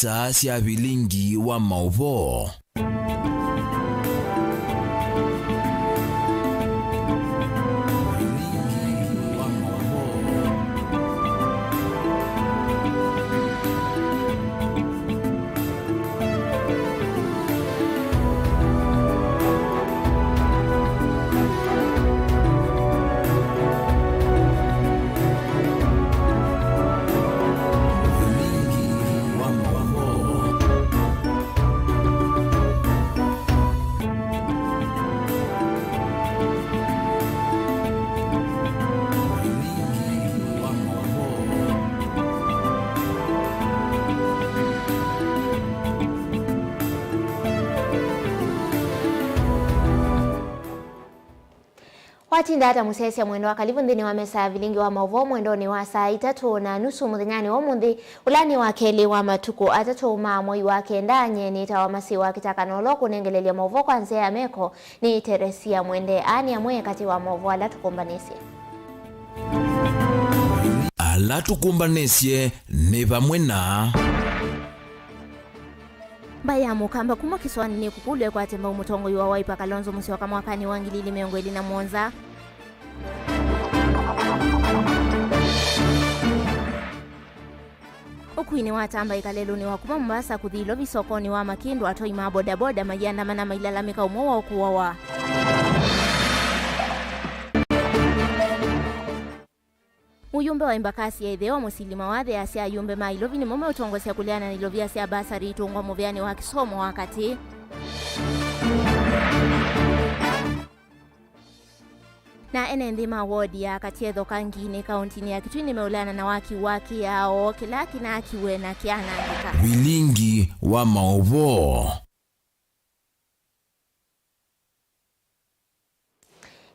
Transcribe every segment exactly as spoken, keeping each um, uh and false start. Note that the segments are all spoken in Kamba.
Saa sya vilingi wa maũvoo. Vilingi wa maũvoo. Watinda ata mũsyaĩĩsya mwendo wa kalivu nthĩnĩ wa mesa ya vilingi wa maũvoo mwendonĩ wa saa itatũ na nusu mũthenyanĩ wa ũmũnthĩ, ũla nĩ wa kelĩ wa matukũ atatũ ma mwei wa kenda. Nyie nĩtawa Masi wa Kĩtaka, na ũla ũkũnengelelya maũvoo kwa nzĩa ya meko nĩ Teresia Mwende. Aa nĩ amwe katĩ wa maũvoo ala tũkũmbanĩsye. Ala tũkũmbanĩsye nĩ vamwe na. Mbaĩ ya Mũkamba kuma kĩsũanĩ nĩkũkũlw'a ĩkwate mbau mũtongoi wa Wiper Kalonzo Musyoka mwakanĩ wa ngili ili mĩongo ĩlĩ na mũonza. Ũkui nĩwatamba ĩkalelũnĩ wa kuma Mombasa kũthi Ilovi sokonĩ wa Makĩndũ, atwai ma bodaboda maiandamana mailalamĩka ũmwe woo kũawa. Mũyũmbe wa Embakasi ya Ĩtheo, Mũsili Mawathe, asya ayũmbe ma Ilovi nĩmo meũtongosya kũleana na ilovia sya basarĩ itũngwa mũvĩanĩ wa kĩsomo wa katĩ. Na ene nthĩ ma wodi ya Katyetho Kanginĩ kaũntinĩ ya Kitui nĩmeũleana na waki wa kĩao kĩla kĩnaakiwe na kĩanangĩka. Vilingi wa maũvoo.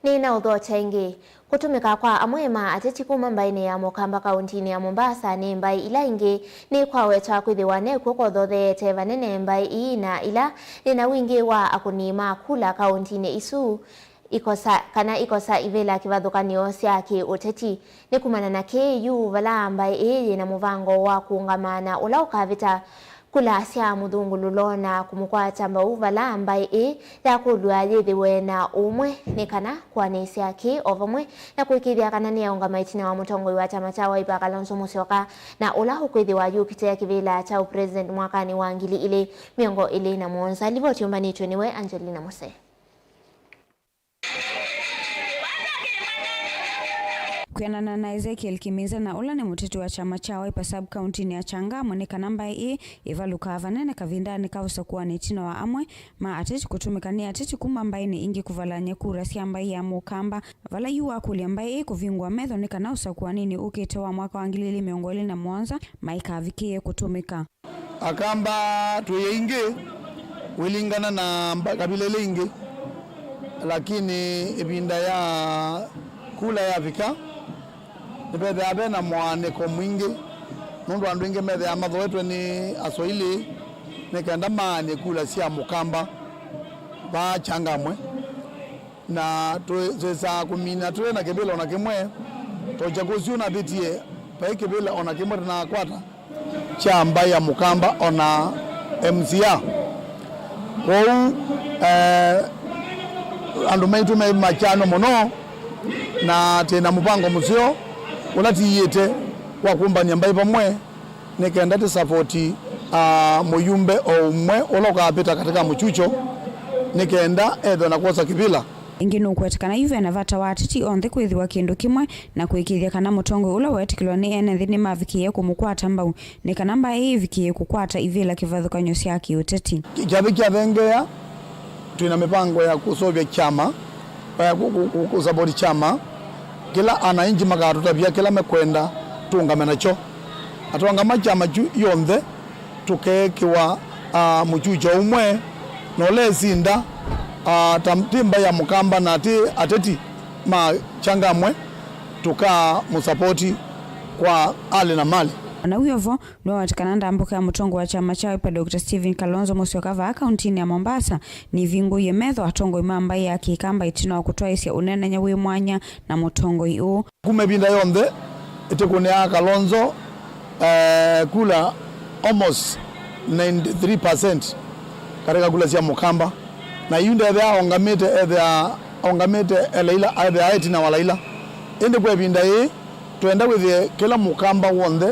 Nĩ na ũthokya ĩngĩ. Kũtũmĩka kwa amwe ma ateti kuma mbaĩnĩ ya Mũkamba kaũntinĩ ya Mombasa nĩ mbaĩ ila ingĩ nĩ kwawetwa kwĩthĩwa nekw'o kũthotheete vanene mbaĩ ii na ila nĩ na wingĩ wa akũni ma kula kaũntinĩ isu ikosa, kana ikosa ivĩla kĩvathũkany'o sya kĩ-ũteti. Nĩ kumana na kĩĩ yu vala mbaĩ ĩĩ yĩ na mũvango wa kũũngama na ũla ũkavĩta kula sya mũthũngũlũlo na kũmũkwata mbau vala mbaĩ ĩĩ yakũlw'a yĩthĩwe na ũmwe nĩ kana kũanĩsya kĩĩ o vamwe na kũĩkĩĩthya kana nĩyaũngama ĩtina wa mũtongoi wa kyama kya Wiper Kalonzo Musyoka na ũla ũkwĩthĩwa yũkĩte kĩvĩla kya ũpresident mwakanĩ wa ngili ilĩ mĩongo ĩlĩ na mũonza. Livoti yũmbanĩtw'e nĩwe Angelina Muse. Kwĩanana na Ezekiel Kiminza, na ũla nĩ mũteti wa kyama kya Wiper sub-county-nĩ ya Changamwe, nĩ kana mbaĩ ĩĩ ĩvalũkaa vanene kavindanĩ ka ũsakũanĩ ĩtina wa amwe ma ateti kũtũmĩka nĩ ateti kuma mbaĩnĩ ingĩ kũvalany'a kura sya mbaĩ ya Mũkamba, vala yu wakũlya mbaĩ ĩĩ kũvingũa metho nĩ kana ũsakũanĩnĩ ũkĩte wa mwaka wa ngili ilĩ mĩongo ĩlĩ na mũonza maikavikĩĩe kũtũmĩka. Akamba twĩ aingĩ wĩlingana na mba-, kavila ila ingĩ, lakini ĩvinda ya kula yavika, nĩvethĩawa ve na mũaanĩko mwingĩ, nũndũ andũ aingĩ methĩawa mathoetwe nĩ Aswahili nĩ kenda maanĩe kula sya Mũkamba vaa Changamwe. Na twĩ-, twĩsaa kũmina tũte na kĩvĩla o na kĩmwe, ta ũkyakũ ũsu ũnavĩtie, vai kĩvĩla o na kĩmwe tũnakwata kya mbaĩ ya Mũkamba o na M C A. Kwoou, eh, andũ maitũ me makyanwa mũno, na twĩ na mũvango mũseo ũla tĩĩĩte wa kũmbany'a mbaĩ vamwe, nĩ kenda tũsavoti, ah, mũyumbe o ũmwe ũla ũkavĩta katika mũkyukyo, nĩ kenda ethwe na kwosa kĩvĩla. Ĩngĩ nũkwete kana yu ve na vata wa ateti onthe kwĩthĩwa kĩndũ kĩmwe na kũĩkĩĩthya kana mũtongoi ũla weetĩkĩlwa nĩ ene nthĩ nĩmavikĩĩe kũmũkwata mbau, nĩ kana mbaĩ ĩĩ ĩvikĩĩe kũkwata ivĩla kĩvathũkany'o sya kĩũteti. Kyathĩ kyathengeea, twĩ na mĩvango ya kũseũvya kyama, ya kũ-, kũ-, kũ-, kũsavoti kyama kĩla anainji makatũtavya kĩla mekwenda tũũngame nakyo. Atongama kyama kyu yonthe tũkeekĩwa, ah, mũkyukyo ũmwe, na ũla esinda, ah, ta ti mbaĩ ya Mũkamba na ti ateti ma Changamwe, tũkamũsavoti kwa hali na mali. O na wĩ o vo, nĩwaweta kana ndambũka ya mũtongoi wa kyama kya Wiper Doctor Stephen Kalonzo Musyoka vaa kaũntinĩ ya Mombasa nĩvingũie metho atongoi ma mbaĩ ya Kĩkamba ĩtina wa kũtwaĩsya ũneenany'a wĩ mwanya na mũtongoi ũũ. Kuma ĩvinda yonthe ĩtĩkũnĩaa Kalonzo, eh, kula almost ninety-three percent katika kula sya Mũkamba, na yu ndethea aũngamĩte, ethĩa aũngamĩte e Laila, ethĩa e ĩtina wa Laila. Ĩndĩ kwa ĩvinda yĩĩ, twenda wĩthĩe kĩla Mũkamba w'onthe,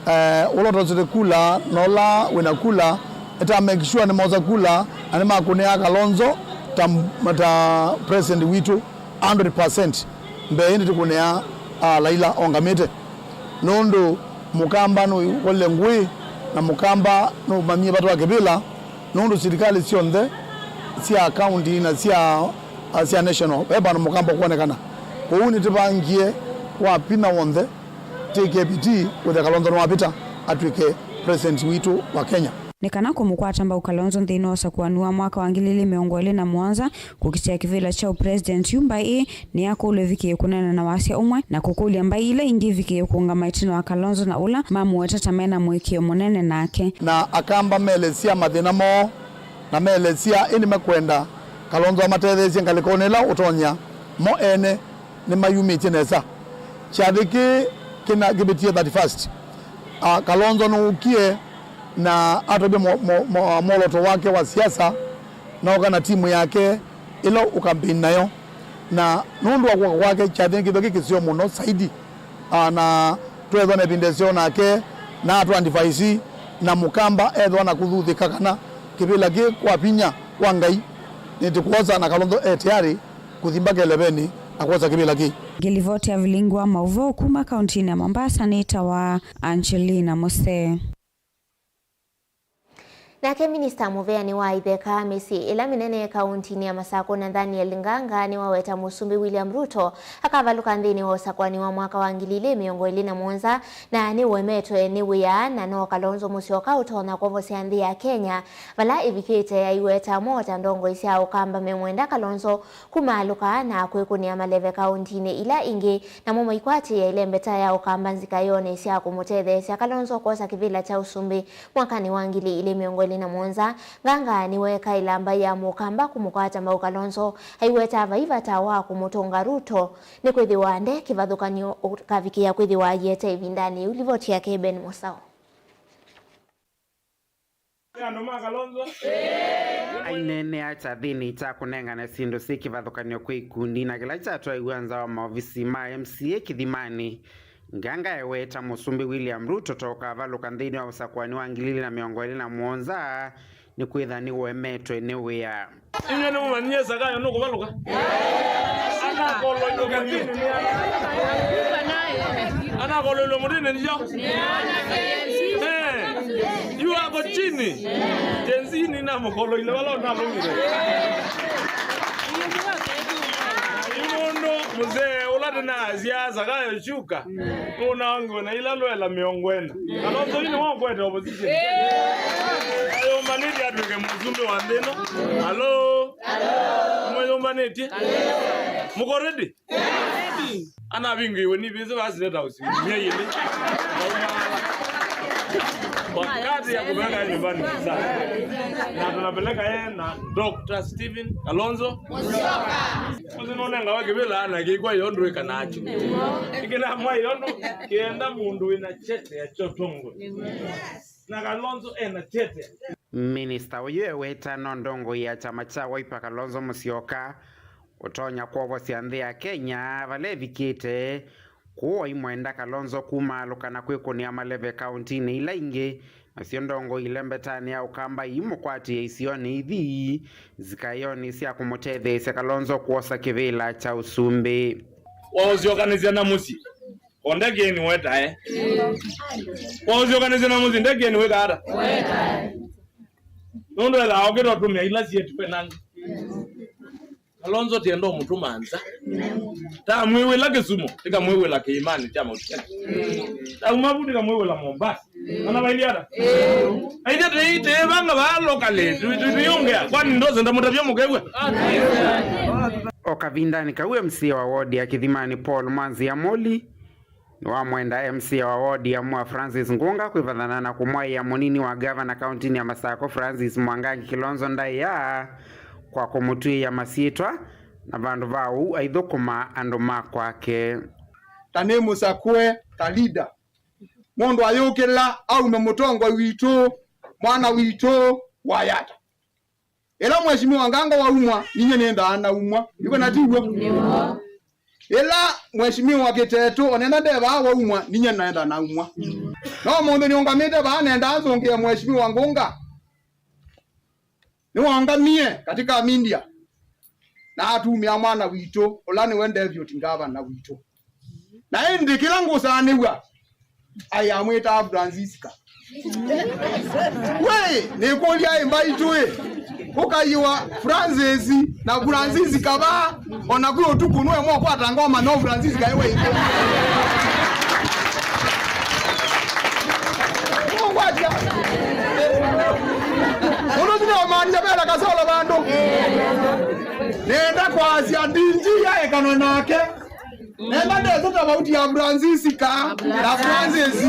eh, ũla ũtosete kula na ũla wĩna kula, ĩta make sure nĩmosa kula na nĩmakũnĩa Kalonzo ta, ta president witũ hundred percent mbee ĩndĩ tũkũnĩa, ah, Laila ongamĩte. Nũndũ Mũkamba nũkolile ngũĩ, na Mũkamba nũmanyie vata wa kĩvĩla, nũndũ silikalĩ syonthe sya kaunti na sya, ah, sya national, ve vandũ Mũkamba ũkwonekana. Kwoou nĩtũvangie kwa vinya w'onthe twĩke vitii kũthĩa Kalonzo nĩwavĩta atw'ĩke president witũ wa Kenya. Nĩ kana kũmũkwata mbau Kalonzo nthĩnĩ wa ũsakũani wa mwaka wa ngili ilĩ mĩongo ĩlĩ na mũonza, kũkitĩa kĩvĩla kya ũpresident yu, mbaĩ ĩĩ nĩyakũlw'a ĩvikĩe kũneena na wasya ũmwe, na kũkũlya mbaĩ ila ingĩ ivikĩe kũũngama ĩtina wa Kalonzo na ũla mamũweta ta mena mũĩkĩĩo mũnene nake. Na Akamba meelesya mathĩna moo, na meelesya ĩndĩ mekwenda Kalonzo amatetheesye ngalĩkonĩ ĩla ũtonya mo ene nĩmayumĩtye nesa. Kyathĩ kĩĩ kĩna kĩvĩtie thirty-first. Ah, Kalonzo nũkie na atavya mo-, mo-, mo-, mwoloto wake wa siasa, nooka na timu yake ĩla ũkampeni nayo. Na nũndũ wa kũka kwake, kyathĩ nĩ kĩthwa kĩ kĩseo mũno zaidi. Ah, na tweethwa na ĩvinda ĩseo nake, na atũ advise, na Mũkamba ethwa na kũthuthĩka kana kĩvĩla kĩ kwa vinya wa Ngai, nĩtũkwosa na Kalonzo e tayari kũthi mbaka ĩlevenĩ na kwosa kĩvĩla kĩ. Ngĩlivoti ya vilingi wa maũvoo kuma kauntinĩ ya Mombasa nĩtawa Angelina Musee. Nake minista mũveanĩ wa itheka, mĩsyĩ ĩla mĩnene kauntinĩ ya Masakũ, Nathaniel Nganga, nĩwaweta Mũsumbĩ William Ruto akavalũka nthĩnĩ wa ũsakũani wa mwaka wa ngili ilĩ mĩongo ĩlĩ na mũonza, na nĩũemetwe nĩ wĩa, na no Kalonzo Musyoka ũtonya kwovosya nthĩ ya Kenya, vala ĩvikĩte aiweta mo ta ndongoi sya Ũkamba memwenda Kalonzo kumaalũka na kwĩkũnĩa maleve kauntinĩ ila ingĩ, namo maikwatĩĩa ĩlembeta ya Ũkamba nzikayonĩ sya kũmũtetheesya Kalonzo kwosa kĩvĩla kya ũsumbĩ mwakanĩ wa ngili ilĩ mĩongo ĩlĩ na mũonza. Nganga nĩweekaĩla mbaĩ ya Mũkamba kũmũkwata mbau Kalonzo, aiweta vai vata wa kũmũtũnga Ruto, nĩkwĩthĩwa nde kĩvathũkany'o ũkavikĩĩa kwĩthĩwa aiete ĩvindanĩ yĩu. Livoti yake Ben Mũsao. Andũ ma Kalonzo. Aineenea kyathĩnĩ kya kũnengane syĩndũ syĩ kĩvathũkany'o kwĩ ikundi na kĩla kyatwaiw'a nza wa maovisi ma M C A Kĩthimanĩ, Nganga eweta Mũsumbĩ William Ruto ta ũkavalũka nthĩnĩ wa ũsakũani wa ngili ilĩ na mĩongo ĩlĩ na mũonza nĩkwĩtha nĩũemetwe nĩ wĩa. Inyuĩ nĩmũmanyie Zakayo nũkũvalũka? Anakoloilwe mũtĩnĩ nĩ ana? Anakoloilwe mũtĩnĩ nĩ syo? Eh, yu ako chini. Gen Z nĩnamũkoloile vala ũnalũmile. Yu nũndũ mũzee ũla tũnasya Zakayo shuka, nũnaongiwe na ila lwela mĩongo ĩna. Kalonzo yu nĩwe ũkwete opposition. Ayũmbanĩtye atw'ĩke mũsumbĩ wa nthĩ ĩno. Alo? Mwĩyũmbanĩtye? Mũko ready? Anavingĩiwe nĩ vĩsĩ va State House myei ĩlĩ. Wakati ya kupeleka yeye nyumbani ni sasa. Na tunapeleka yeye na Doctor Stephen Kalonzo Musyoka. Kwanza nonengawa kĩvĩla na kĩkw'a yo ndwĩka nakyo. Ĩkĩnamwa yo ndũ kĩenda mũndũ wĩna chete ya kyotongo. Na Kalonzo ena chete. Minista ũyũ eweta no ndongoi ya kyama kya Wiper Kalonzo Musyoka ũtonya kwovosya nthĩ ya Kenya vala ĩvikĩte, kwoou aimwenda Kalonzo kumaalũka na kwĩkũnĩa maleve kauntinĩ ila ingĩ, nasyo ndongoi ilembetanĩ ya Ũkamba iimũkwatĩĩa isionĩ ithi nzikayonĩ sya kũmũtetheesya Kalonzo kwosa kĩvĩla kya ũsumbĩ. Waũsyokanĩsya na mũsyĩ. O ndekeni wetae. Kwa ũsyokanĩsye na mũsyĩ, ndekeni wĩka ata? Nũndũ ethaa okĩta ũtũmĩa ila syĩtiwe nangĩ. Kalonzo tienda ũmũtũma nza. Tamwĩw'ĩla Kĩsumo, tikamwĩw'ĩla kĩĩmanĩ kya Mount Kenya. Tauma vu, tikamwĩw'ĩla Mombasa. Ana vailyara? Aithe tei, tei vanga vaa locally, tu-, tu-, tuyongea. Kwani ndose ndamũtavya mũkew'a? O kavindanĩ kau, M C A wa wodi ya Kĩthimanĩ Paul Mwanzia Moli nĩwamwenda M C A wa wodi ya Mua Francis Ngunga kwĩvathana na kũmwaĩa mũnini wa gavana kauntinĩ ya Masakũ Francis Mwangangi Kilonzo ndaĩa kwa kũmũtw'ĩĩa masyĩtwa, na vandũ va ũu aithũkũma andũ ma kwake. Ta nĩ mũsakũe ta leader. Mũndũ ayũkĩla aume mũtongoi witũ, mwana witũ wa Yata. Ĩla Mheshimiwa Nganga waumwa, ninyie nĩendaa naumwa. Ĩkwona tiw'o? Nĩw'o. Ĩla Mheshimiwa Kĩtetũ, onenda nde vaa waumwa, ninyie naenda naumwa. No mũndũ nĩũngamĩte vaa nenda nzũngĩe Mheshimiwa Ngũnga. Nĩwaũngamie katika media. Na atumĩa mwana witũ, ũla nĩwe deputy governor witũ. Na ĩndĩ kĩla ngũsanĩw'a, ai amwĩtaa Francisca. We, nĩkũlya ĩ mbaitũ ĩ, ũkaiwa Francis na Francisca vaa, ona kwĩ ũtukũ nũemwa ũkwata ngoma no Francisca ĩwe ĩngĩ. Ũngwatya. Ũndũ ũsu nĩwamaanisha vena kasolo vandũ. Nenda kwasya ndinji yaekanwe nake. Nenda ndese tofauti ya Francisca na Francis.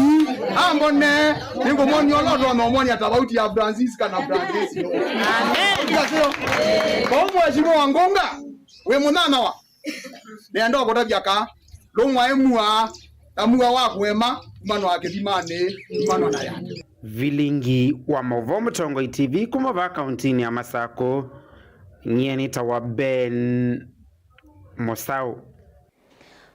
Ambone, nĩngũmwonia ũla ũtonya ũmwonia tofauti ya Francisca na Francis. Amen. Kwa Mheshimiwa Ngũnga, wĩ mũnyanyawa. Nĩenda ũkũtavya ka, lũmwae mua, na mua wa kũema, umanwa kĩthimanĩ, umanwa na ya. Vilingi wa maũvoo Mũtongoi T V kuma vaa kauntinĩ ya Masakũ, nyie nĩtawa Ben Mũsaũ.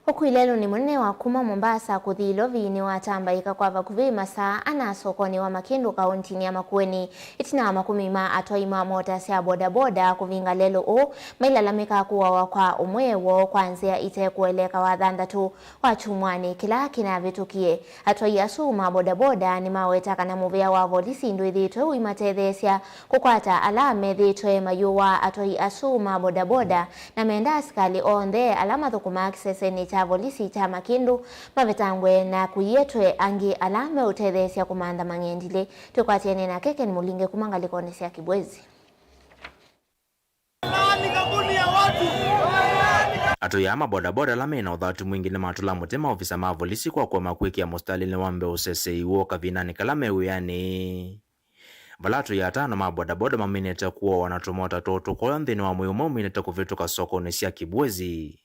Ũkui lelũnĩ mũnene wa kuma Mombasa kũthi Ilovi nĩwatambaĩka kwa vakuvĩ masaa ana sokonĩ wa Makĩndũ kauntinĩ ya Makueni, ĩtina wa makũmi ma atwai ma mota sya bodaboda kũvinga lelũ ũũ mailalamĩka kũawa kwa ũmwe woo kwa nzĩa ite kũeleka wa thanthatũ wa kyumwanĩ kĩla kĩnavĩtũkie. Atwai asu ma bodaboda nĩmaweta kana mũvĩa wa volisi ndwĩthĩĩtwe ũimatetheesya kũkwata ala methĩĩtwe mayũaa atwai asu ma bodaboda, na menda asikalĩ onthe ala mathũkũmaa kĩsesenĩ kya volisi kya Makĩndũ mavetangwe na kũietwe angĩ ala meũtetheesya kũmantha mang'endilĩ. Twĩkwatĩane nake Ken Mũlinge kuma ngalĩkonĩ sya Kibwezi. Atũi aa ma bodaboda ala me na ũthatu mwingĩ nĩmatũla mũtĩ maovisa ma volisi kwa kũema kwĩkĩa mũsitalĩnĩ wa mbee ũsesei woo kavindanĩ kala me wĩanĩ, vala atũi atano ma bodaboda maminĩte kũawa na tũmota twoo tũkoya nthĩnĩ wa mwei ũmwe ũminĩte kũvĩtũka sokonĩ sya Kibwezi,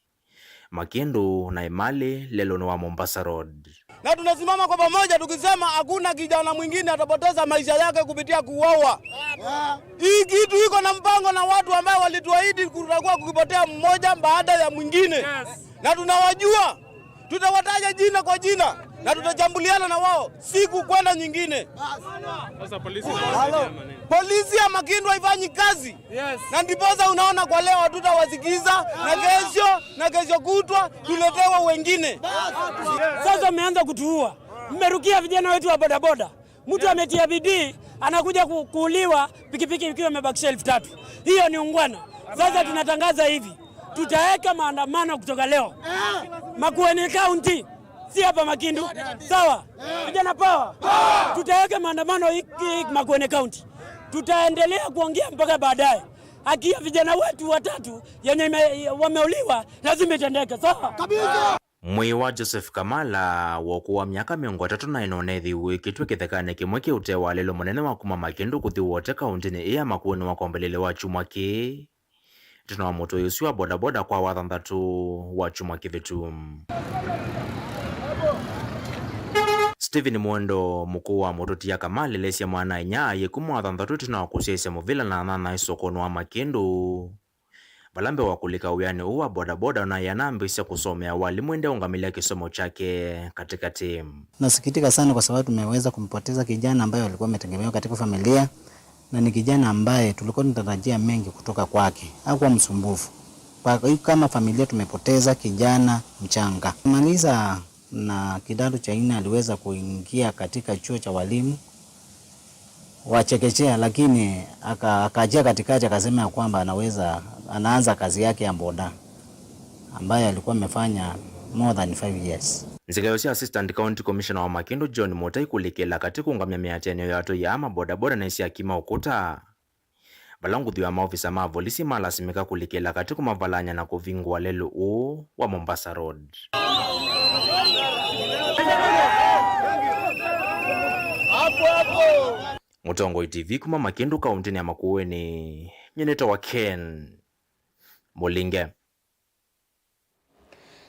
Makĩndũ na Emali lelũnĩ wa Mombasa Road. Na tunasimama kwa pamoja tukisema hakuna kijana mwingine atapoteza maisha yake kupitia kuuawa. Hii kitu iko na mpango na watu ambao walituahidi kutakuwa kukipotea mmoja baada ya mwingine. Yes. Na tunawajua. Tutawataja jina kwa jina na tutajambuliana na wao siku kwenda nyingine. Sasa polisi Halo. Polisi ya Makĩndũ haifanyi kazi. Yes. Na ndiposa unaona kwa leo hatutawasikiza, na kesho, na kesho kutwa tuletewe wengine. Sasa mmeanza kutuua. Mmerukia vijana wetu wa bodaboda. Mtu ametia bidii, anakuja ku-, kuuliwa, pikipiki ikiwa imebakisha elfu tatu. Hiyo ni ungwana. Sasa tunatangaza hivi, tutaweka maandamano kutoka leo. Makueni County, si hapa Makĩndũ. Sawa? Vijana power. Tutaweka maandamano hiki, hiki Makueni County. Tutaendelea kuongea mpaka baadaye. Haki ya vijana wetu watatu yenye ime-, wameuliwa, lazima itendeke. Sawa? Kabisa. Mwĩĩ wa Joseph Kamala wa ũkũũ wa myaka mĩongo ĩtatũ na ĩna ũneethĩiwe ũikĩtw'e kĩthekanĩ kĩmwe kĩ ũtee wa lelũ mũnene wa kuma Makĩndũ kũthi Wote kaũntĩnĩ ĩĩ ya Makueni wakombelele wa kyumwa kĩĩ, ĩtina wa mũtũi ũsu wa bodaboda kwa wathanthatũ wa kyumwa kĩvĩtu. Stephen Mwendo, mũkũũ wa mũtũtia Kamala, elesya mwana-a-inyia aiĩ kuma wathanthatũ ĩtina wa kũsyaĩĩsya mũvĩla na anyanyae sokonĩ wa Makĩndũ. Vala mbee wa kũlika wĩanĩ ũũ wa bodaboda, onaĩ anambĩĩsya kũsomea walimũ ĩndĩ aũngamĩlya kĩsomo kyake katĩkatĩ. Nasikitika sana kwa sababu tumeweza kumpoteza kijana ambaye alikuwa ametegemewa katika familia, na ni kijana ambaye tulikuwa tunatarajia mengi kutoka kwake. Hakuwa msumbufu. Kwa hiyo kama familia tumepoteza kijana mchanga. Maliza na kidato cha nne aliweza kuingia katika chuo cha walimu wa chekechea, lakini aka-, akaachia katikati, akasema ya kwamba anaweza, anaanza kazi yake ya boda ambayo alikuwa amefanya more than five years. Nzikayo sya Assistant County Commissioner wa Makĩndũ John Mutai kũlikĩla katĩ kũũngamya mĩatĩanĩo ya atũi aa ma bodaboda nĩsyakima ũkũta. Vala nguthu ya maovisa ma volisi malasimĩka kũlikĩla katĩ kũmavalany'a na kũvingũa lelũ ũũ wa Mombasa Road. Mũtongoi T V kuma Makĩndũ kaũntĩnĩ ya Makueni, nyie nĩtawa Ken Mũlinge.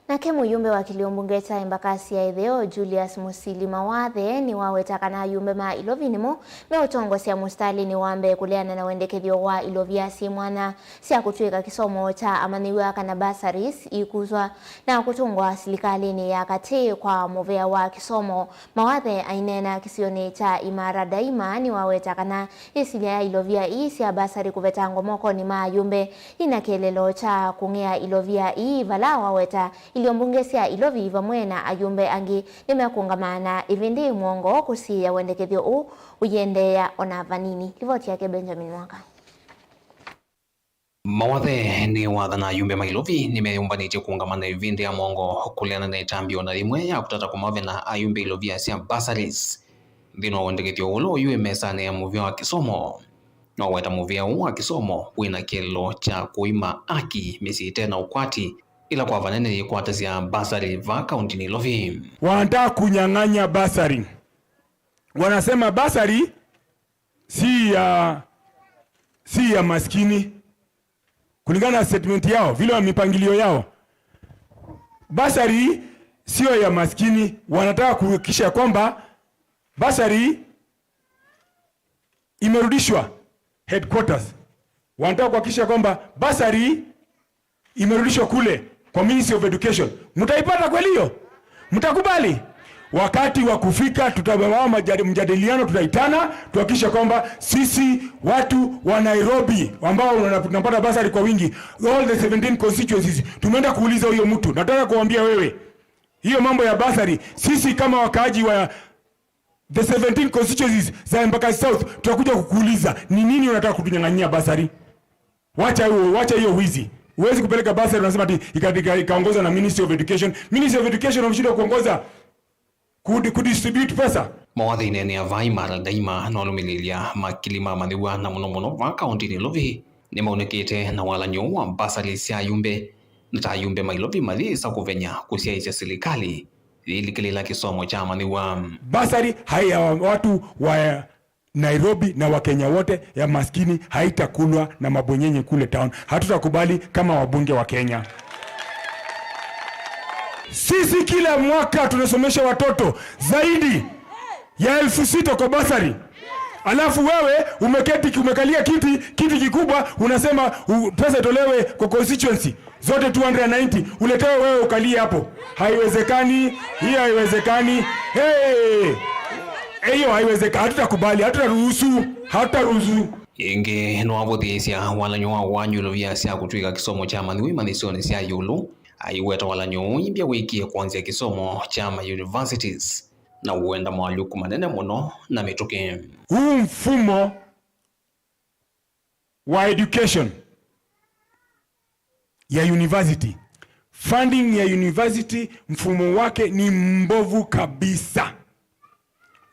Nake mũyumbe wa kĩlio mbunge kya Embakasi ya Ĩtheo, Julius Mũsili Mawathe, nĩwaweta kana ayumbe ma Ilovi nĩmo meũtongosya mũsitalĩnĩ wa mbee kũleana na wendekethyo wa ilovia syĩ mwanya sya kũtw'ĩka kĩsomo kya amanyĩw'a kana bursaries ikuswa na kũtũngwa silikalĩnĩ ya katĩ kwa mũvea wa kĩsomo. Mawathe aineena kĩsionĩ kya Imara Daima nĩwaweta kana ĩsilya ya ilovia ii sya basarĩ kũvetangwa mokonĩ ma ayumbe ina kĩeleelo kya kũng'ea ilovia ii, vala waweta ilio mbunge sya Ilovi vamwe na ayumbe angĩ nĩmekũngama na ĩvĩndĩ mwongo kũsiĩĩa wendekethyo ũũ ũiendeea ona vanini. Livoti yake Benjamin Mwaka. Mawathe nĩwathana ayumbe ma Ilovi nĩmeyũmbanĩtye kũũngama na ĩvĩndĩ ya mwongo kũleana na ĩtambya o na yĩmwe ya kũtata kũmavena ayumbe ilovia sya bursaries. Nthĩnĩ wa wendekethyo ũla ũyũ wĩ mesanĩ ya mũvĩa wa kĩsomo, noweta mũvĩa ũũ wa kĩsomo wĩ na kĩeleelo kya kũima aki mĩsyĩ ĩte na ũkwati, ĩla kwa vanene yĩkwatasya basarĩ vaa kaũntĩnĩ Ilovi. Wanataka kunyang'anya basari. Wanasema basari si ya, si ya maskini. Kulingana na statement yao, vile wa mipangilio yao, basari sio ya maskini. Wanataka kuhakikisha kwamba basari imerudishwa headquarters. Wanataka kuhakikisha kwamba basari imerudishwa kule kwa Ministry of Education. Mtaipata kweli hiyo? Mtakubali? Wakati wa kufika, tuta-, mjadiliano tutaitana, tuhakikishe kwamba sisi watu wa Nairobi ambao wana-, tunapata basari kwa wingi, all the seventeen constituencies, tumeenda kuuliza huyo mtu. Nataka kuambia wewe, hiyo mambo ya basari, sisi kama wakaaji wa the seventeen constituencies za Embakasi South, tutakuja kukuuliza ni nini unataka kutunyang'anyia basari. Wacha huo, wacha hiyo wizi. Huwezi kupeleka basari unasema ati ika-, ika-, ikaongozwa na Ministry of Education. Ministry of Education wameshindwa kuongoza, ku-, kudistribute pesa. Mawathe-inĩ ya vaa Imara Daima nalũmĩlĩlya makili ma amanyĩw'a na mũno mũno vaa kaũntĩnĩ Ilovi nĩmaunĩkĩte na walany'o wa basari sya ayumbe, na ta ayumbe ma Ilovi mayĩsa kũvenya kũsyaĩĩsya silikalĩ yĩlikĩlĩla kĩsomo kya amanyĩw'a. Basari hai ya watu wa Nairobi na Wakenya wote ya maskini haitakulwa na mabwenyenye kule town. Hatutakubali kama wabunge wa Kenya. Sisi kila mwaka tunasomesha watoto zaidi ya elfu sita kwa basari. Alafu wewe umeketi, umekalia kiti, kiti kikubwa, unasema u-, pesa itolewe kwa constituency zote two hundred ninety, uletewe wewe ukalie hapo. Haiwezekani, hiyo haiwezekani. Hey! Hiyo haiwezekani, hatutakubali, hatutaruhusu, hatutaruhusu. Ĩngĩ nĩwavũthĩĩsya walany'o wa ũanyũlũvya sya kũtw'ĩka kĩsomo kya amanyĩw'a imanyĩsyonĩ sya ĩũlũ. Aiweta walany'o ũũ imbya wĩkie kwonzya kĩsomo kya ma universities na ũenda moalyũku manene mũno na mĩtũkĩ. Huu mfumo wa education ya university, funding ya university, mfumo wake ni mbovu kabisa.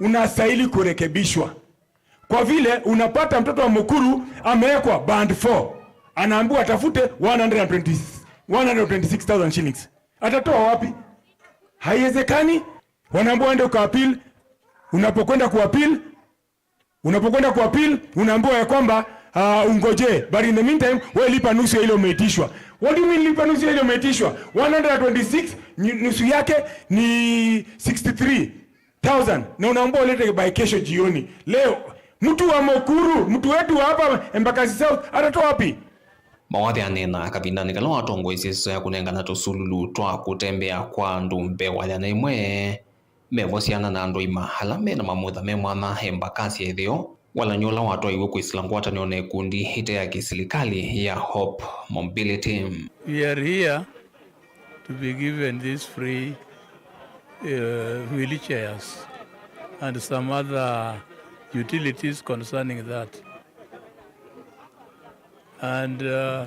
Unastahili kurekebishwa. Kwa vile unapata mtoto wa Mukuru amewekwa band four, anaambiwa atafute one hundred twenty, one hundred twenty-six thousand shillings. Atatoa wapi? Haiwezekani. Wanaambiwa ende uka appeal. Unapokwenda ku appeal, unapokwenda ku appeal, unaambiwa ya kwamba, ah, ungoje, but in the meantime, wewe lipa nusu ya ile umeitishwa. What do you mean lipa nusu ya ile umeitishwa? One hundred twenty-six, nyu-, nusu yake ni sixty-three thousand, na unaambiwa ulete by kesho jioni. Leo, mtu wa Mukuru, mtu wetu wa hapa Embakasi South, atatoa wapi? Mawathe aneena kavindanĩ kala watongoesye ĩseso ya kũnengana tũsululu twa kũtembea kwa andũ mbee wa yĩana ĩmwe, mevo syana na andũ aima ala me na mamutha me mwanya Embakasi ya Ĩtheo, walany'o ũla watwaiwe kwĩsĩla ngwatanĩo na ikundi ite ya kĩsilikalĩ ya Hope Mobility. We are here to be given these free, uh, wheelchairs and some other utilities concerning that. And, uh,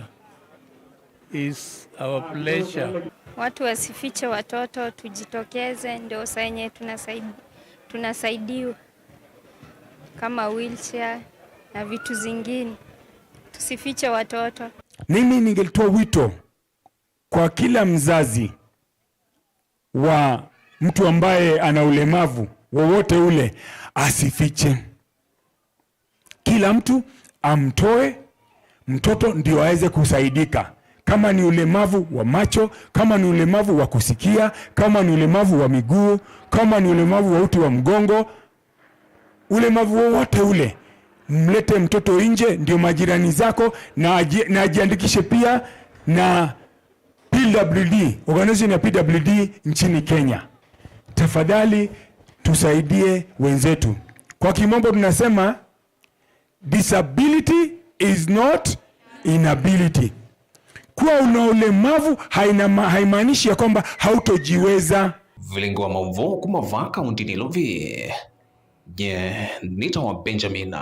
it's our pleasure. Watu wasifiche watoto, tujitokeze, ndio saa yenye tunasaid-, tunasaidiwa kama wheelchair na vitu zingine. Tusifiche watoto. Mimi ningelitoa wito kwa kila mzazi wa mtu ambaye ana ulemavu wowote ule, asifiche. Kila mtu amtoe mtoto ndio aweze kusaidika. Kama ni ulemavu wa macho, kama ni ulemavu wa kusikia, kama ni ulemavu wa miguu, kama ni ulemavu wa uti wa mgongo, ulemavu wowote ule, mlete mtoto nje, ndio majirani zako, na aji-, na ajiandikishe pia na P W D, organization ya P W D nchini Kenya. Tafadhali tusaidie wenzetu. Kwa kimombo tunasema, disability is not inability. Kuwa una ulemavu haina ma-, haimaanishi ya kwamba hautojiweza. Vilingi wa maũvoo kuma vaa kaũntĩnĩ Nairobi. Nye nĩtawa Benjamin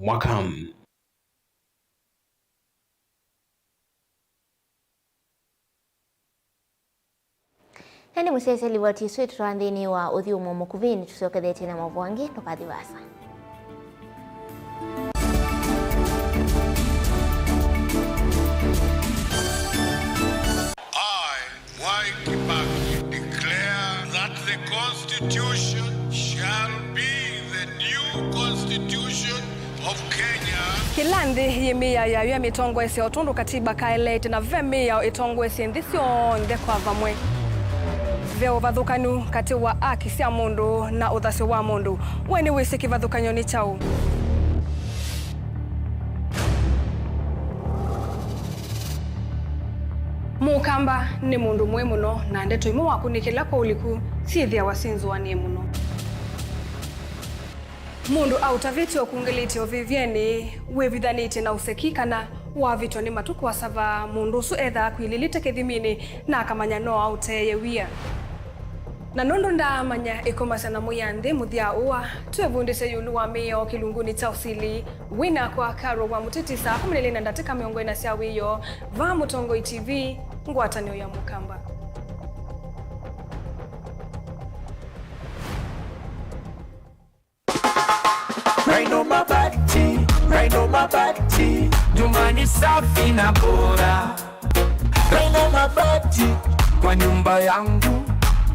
Mwaka. Na nĩ mũsyaĩĩsya livoti ĩsu ĩtũtwaa nthĩnĩ wa ũthyũmũo mũkuvĩ, nĩtũsyokethetye na maũvoo angĩ, ndũkathi vaasa. I, Mwai Kibaki, declare that the Constitution shall be the new Constitution of Kenya. Kĩla nthĩ yĩ mĩao yayo ya mĩtongoesye o tondũ katiba kaeleete, na ve mĩao ĩtongoesye nthĩ syonthe kwa vamwe. Ve ũvathũkanu katĩ wa aki sya mũndũ na ũthasyo wa mũndũ. We nĩwĩsĩ kĩvathũkany'o nĩ kyaũ? Mũkamba nĩ mũndũ mũĩ mũno, na ndeto imwe wakũnĩkĩla kwa ũliku syĩthĩawa syĩ nzũanĩe mũno. Mũndũ aũtavĩtye ũkungĩlĩtye ũvĩvyenĩ, wĩvithanĩtye na ũseki, kana wavĩtwa nĩ matu kũasava, mũndũ ũsu ethaa akwilĩlĩte kĩthiminĩ na akamanya no aũteeye wia. Na nũndũ ndaamanya ĩkomasya na mũya nthĩ mũthya ũa, twĩvundĩsye ĩũlũ wa mĩao kĩlungunĩ kya ũsili. Wĩ nakwa Carol wa Mũtiti saa kũmi na ilĩ na ndatĩka mĩongo ĩna sya wĩoo, vaa Mũtongoi T V, ngwatanĩo ya Mũkamba. Rhino Mabati, Rhino Mabati, nyumba ni safi na bora. Rhino Mabati, kwa nyumba yangu,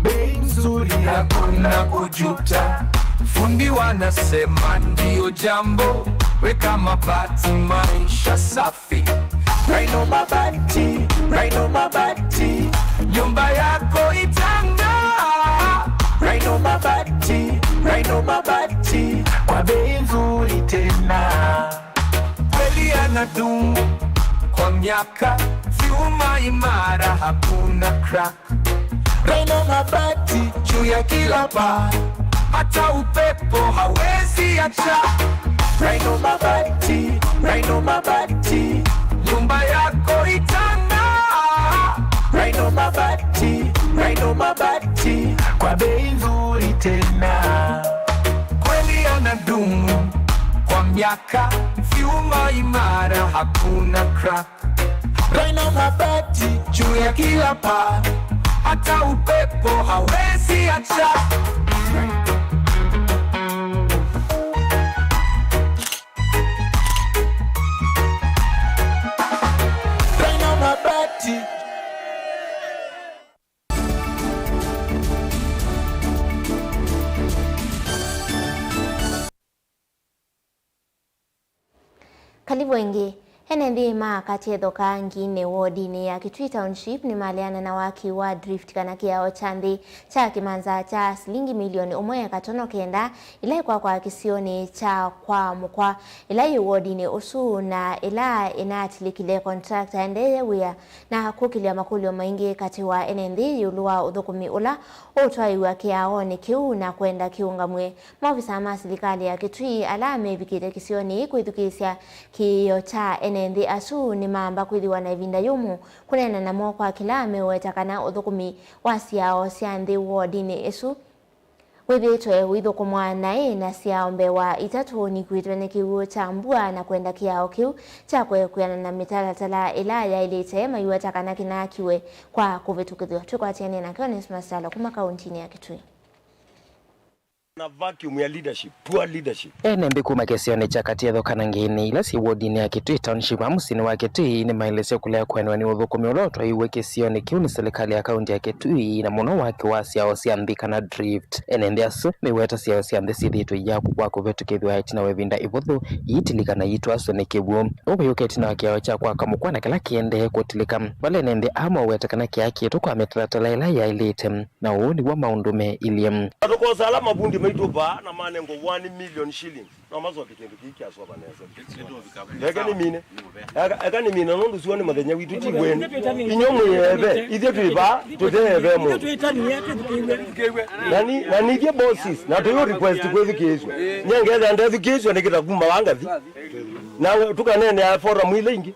bei nzuri, hakuna kujuta. Fundi wanasema ndio jambo, weka mabati, maisha safi. Rhino Mabati, Rhino Mabati, nyumba yako itang'aa. Rhino Mabati, Rhino Mabati, kwa bei nzuri tena. Kweli yanadumu kwa miaka, vyuma imara, hakuna crack. Rhino Mabati juu ya kila paa, hata upepo hawezi acha. Rhino Mabati, Rhino Mabati, nyumba yako itang'aa. Rhino Mabati, Rhino Mabati, kwa bei nzuri tena. Kweli yanadumu kwa miaka, vyuma imara, hakuna crack. Rhino Mabati juu ya kila paa, hata upepo hawezi acha. Rhino Mabati. Kalivu ĩngĩ. Ene nthĩ ma Katyetho Kaanginĩ wodinĩ ya Kitui Township nĩmaleana na waki wa drift kana kĩao kya nthĩ kya kĩmanza kya silingi milioni ũmwe katono kenda ĩla ĩkwakwa kĩsionĩ kya Kwa Mũkwa ĩla yĩ wodinĩ ũsu na ĩla ĩnatilĩkile contractor aendeeye wĩa na kũkĩlya makũlyo maingĩ katĩ wa ene nthĩ ĩũlũ wa ũthũkũmi ũla ũũtwaĩw'a kĩaonĩ kĩu na kwenda kĩũngamw'e. Maovisaa ma silikalĩ ya Kitui ala mevikĩte kĩsionĩ kwĩthukĩĩsya kĩĩo kya ene nthĩ asu nĩmaamba kwĩthĩwa na ĩvinda yũmũ kũneena namo kwa kĩla meũweta kana ũthũkũmi wa syao sya nthĩ wodinĩ ĩsu wĩthĩĩtwe ũithũkũmwa naĩ na syao mbee wa itatũ nikuĩtwe nĩ kĩw'ũ kya mbua na kwenda kĩao kĩu kyakwe kwĩanana na mĩtalatala ĩla yaĩlĩte maiweta kana kĩnaakiwe kwa kũvĩtũkĩthw'a. Twĩkwatĩanĩe nake Onesmus Kyalo kuma kaũntinĩ ya Kitui. Na vacuum ya leadership, poor leadership. Ene nthĩ kuma kĩsionĩ kya Katietho kana ngĩnĩ ila syĩ wodinĩ ya Kitui Township, a mũsyĩnĩ wa Kitui, nĩmaelesya kũlea kwendewa nĩ ũthũkũmi ũla ũtwaiwe kĩsionĩ kĩu nĩ silikalĩ ya kaunti ya Kitui, na mũno waki wa syao sya nthĩ kana drift. Ene nthĩ asu meweta syao sya nthĩ syĩthĩĩtwe iyakũ kwa kũvĩtũkĩthw'a ĩtina wa ĩvinda ĩvũthũ, iitilika na iitwaswe nĩ kĩw'ũ. Ũu wĩũka ĩtina wa kĩao kya kwaka mũkwa na kĩla kĩendee kũtilĩka, vala ene nthĩ aa moweta kana kĩakĩtwe kwa mĩtalatala ĩla yaĩlĩte. Na ũu nĩw'o maũndũ meilyĩ. Na tũkosa ala mavundi maitũ vaa na manengwa one million shillings, no masoke kĩndũ kĩĩ kĩasova nesa. Eka nĩmine. Eka, eka nĩmine, nũndũ sua nĩ mũthenya witũ ti wenu. Inyuĩ mwĩ eve, ithyĩ twĩ vaa, tũte eve mũndũ. Na ni, na nithyĩ bosses, na tũyũ request kwĩthukĩĩswa. Nyie ngetha ndethukĩĩswa nĩ kĩta kuma wa ngathi. Na tũkaneenea forum ile ingĩ.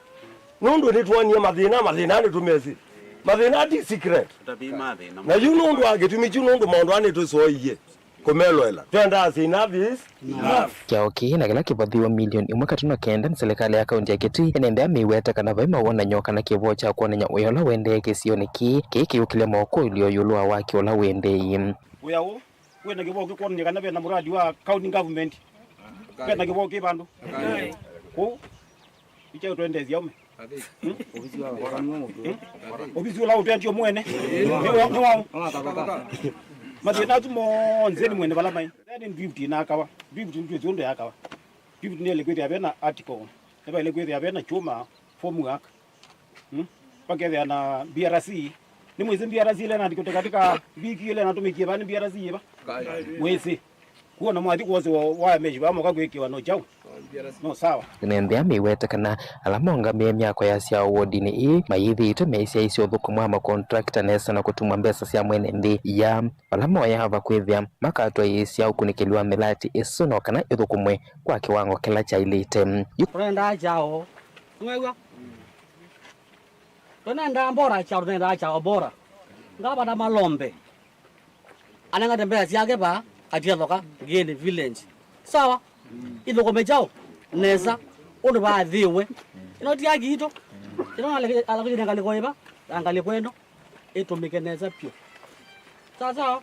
Nũndũ nĩtwonie mathĩna, mathĩna nĩtũmesĩ. Mathĩna ti secret. Na yu nũndũ wa kĩtumi kyu, nũndũ maũndũ aa nĩtũsoie kũmelwela. Twendaa sĩ enough is enough. Kĩao kĩĩ na kĩla kĩvathiwe milioni ĩmwe katono kenda nĩ silikalĩ ya kaunti ya Kitui, ene nthĩ aa meweta kana vai mawonany'o kana kĩvoo kya kwonany'a wĩa ũla ũendee kĩsionĩ kĩĩ, kĩĩ kĩyũkĩlya moko ilio ĩũlũ wa waki ũla ũendee. Wĩa ũũ wĩna kĩvoo kĩkwonany'a kana vena mũradi wa county government, vena kĩvoo kĩ vandũ kũu. Icha ũtwendeesya ũme. Ovisi wa, ovisi wa, ovisi ũla ũtwendie mwene. Nĩ wa, nĩ wa. Mathĩna asu monthe nĩ mwene vala mai. Then drift inakawa. Drift nĩ twĩsĩ ũndũ yakawa. Drift nĩ ĩlĩ kwĩthĩa vena article. Nĩ vaĩle kwĩthĩa vena chuma formwork. Hmm? Vakethĩa na B R C. Nĩ mwĩsĩ B R C ile na katika wiki ile natũmĩkie vani B R C iva. Mwĩsĩ. Kuona mwathi kwosi wa, wa meshi va moka kwĩkĩwa no chau. No sawa. Ene nthĩ aa meweta kana ala maũngamĩe myako ya syao wodinĩ ĩĩ mayĩthĩĩtwe meĩsyaĩĩsya ũthũkũmi wa makontrakta nesa na kũtuma mbesa sya mwene nthĩ ya vala moyaa va kwĩthĩa makatwaĩĩsya ũkunĩkĩli wa mĩlati ĩsu no kana ĩthũkũmwe kwa kĩwango kĩla kyaĩlĩte. Tũnendaa kyao. Nĩwew'a? Tũnendaa mbora kyao, tũnendaa kyao bora. Ngavana Malombe anengate mbesa syake vaa Katiethoka Ngĩnĩ village. Sawa? Ithũkũme kyaũ nesa ũndũ vaathĩwe. Ĩno ti haki itũ. Ĩno alakĩte ngalĩko ĩva, ya ngalĩko ĩno ĩtũmĩke nesa vyũ. Sawa sawa?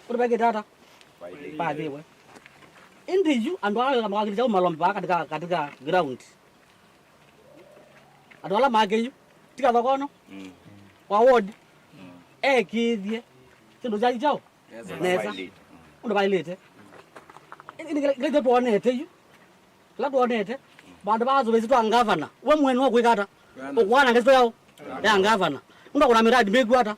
Ũndũ vekĩte ata? Vaathĩwe. Ĩndĩ yu andũ ala mawakĩlĩte kyaũ Malombe vaa katika, katika ground. Andũ ala make yu, ti kathokono, mm, wa ward, mm, ekĩĩthye syĩndũ syake kyaũ nesa, nesa, ũndũ vaĩlĩte. Ĩndĩ kĩla, kĩla twonete yu, kĩla twonete, vandũ va tũvĩsĩ twa ngavana, we mwene wa kwĩka ata? Ũkwana ngeso yaũ ya ngavana. Ũndũ akũna mĩradi mĩkw'ũ ata?